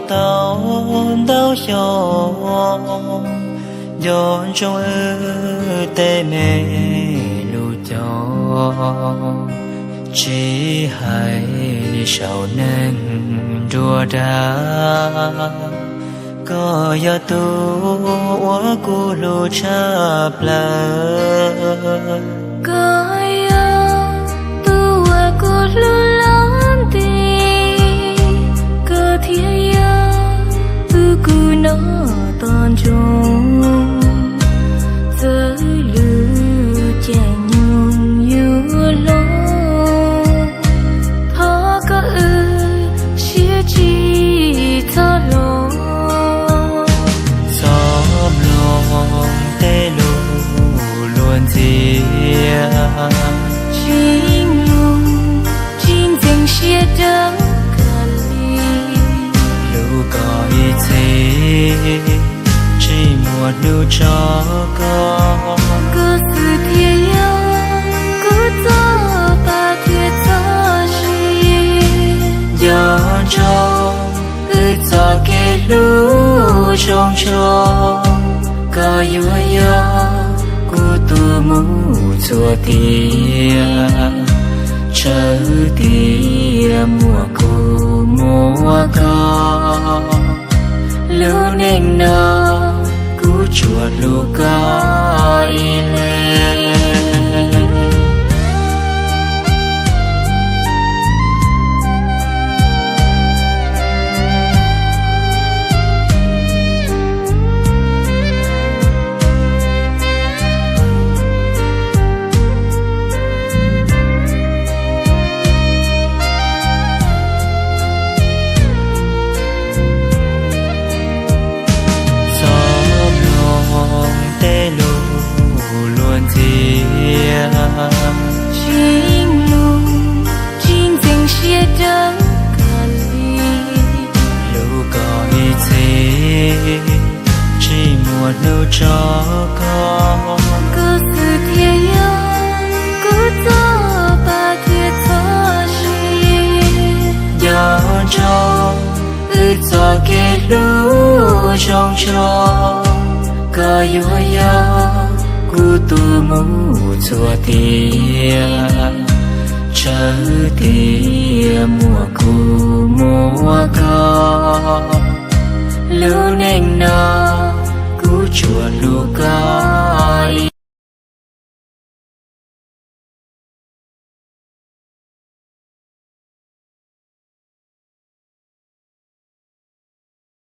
Tau ntau xyoo, nco ntsoov wb tej me lus cog, tsis hais saum neeg nruab dag. Koj yog tus uas kuv hlub tshaj plaws. Koj yog tus uas kuv hlub los nti, koj thiaj yog tus kuv noj tom ntsoov. Txawm lub caij nyoog yuav hlob, thov koj wb siab tsis txhob hloov. Txhob mloog tej lus luag ntxias, tsis mloog tsis ntxeev siab dawb kawg li. Hlub koj ib txhis, tsis muaj hnub tso koj. Koj xwm thiaj yog kuv txoj pa thiab txoj sia. Nco ntsoov wb txoj kev hlub zoo tshaj, koj yuav yog kuv tus muam txhua tiam. Txawm tias muaj kuv muaj koj, lub neej no kuv tsuas hlub koj ib leeg. Txhob mloog tej lus luag ntxias, tsis mloog tsis ntxeev siab dawb kawg li. Hlub koj ib txhis, tsis muaj hnub tso koj. Koj xwm thiaj yog kuv txoj pa thiab txoj sia. Nco ntsoov wb txoj kev hlub zoo tshaj, koj yuav yog kuv tus muam txhua tiam. Txawm tias muaj kuv muaj koj, lub neej no kuv tsuas hlub koj